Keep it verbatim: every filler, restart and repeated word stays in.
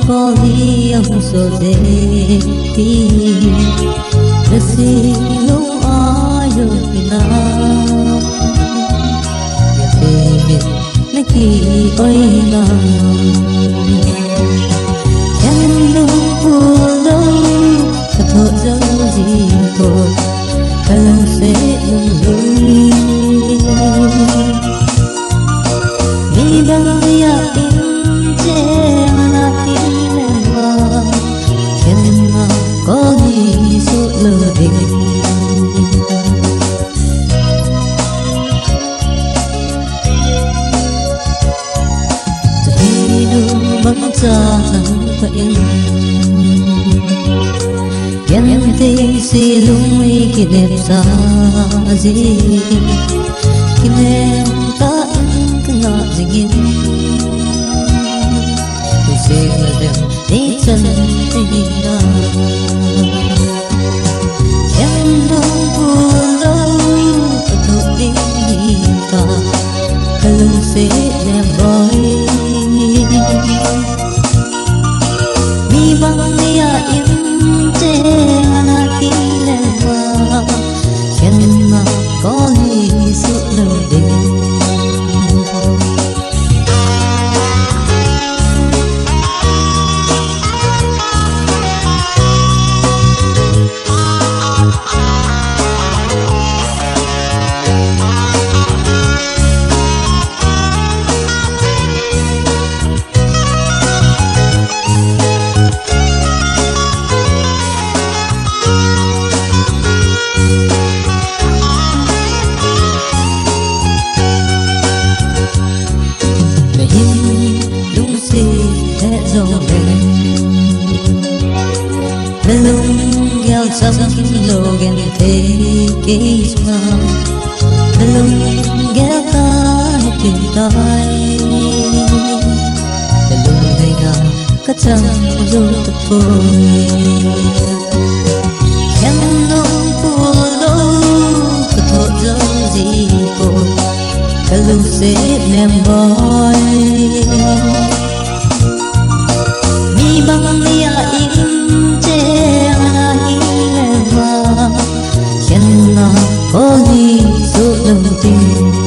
Koli ang so de pi, nasi lung ayo na, ya de naki oi na. Yang lung pulo, kato jang ji ko, kalang se lung lung. Mi bang ya in che mana in le ma, ken ma ko ni su lo ding. Tahinu bang cha nang pa in. Ken te si lung mi kinem sa ji. Kinem ta in ka nga jingin. Tu se na dem ni chan te na. Ken dong ku lo ka tu ding ni ta. Ka lung se nem boy. Mi bang ni a in che ana ki le ma, ken ma ko ni su lo ding. Nahin lungset he jong le, nalunggel sam lo gen thei kei sunga, nalunggel kahe tin tai, nalunggel nga kachang jou tapoi. Ken nong pu lo, kato jou ji poi, ka lungset nem boy. Mi bang ni a in che ana hi le ma, ken na ko ni su lung tin.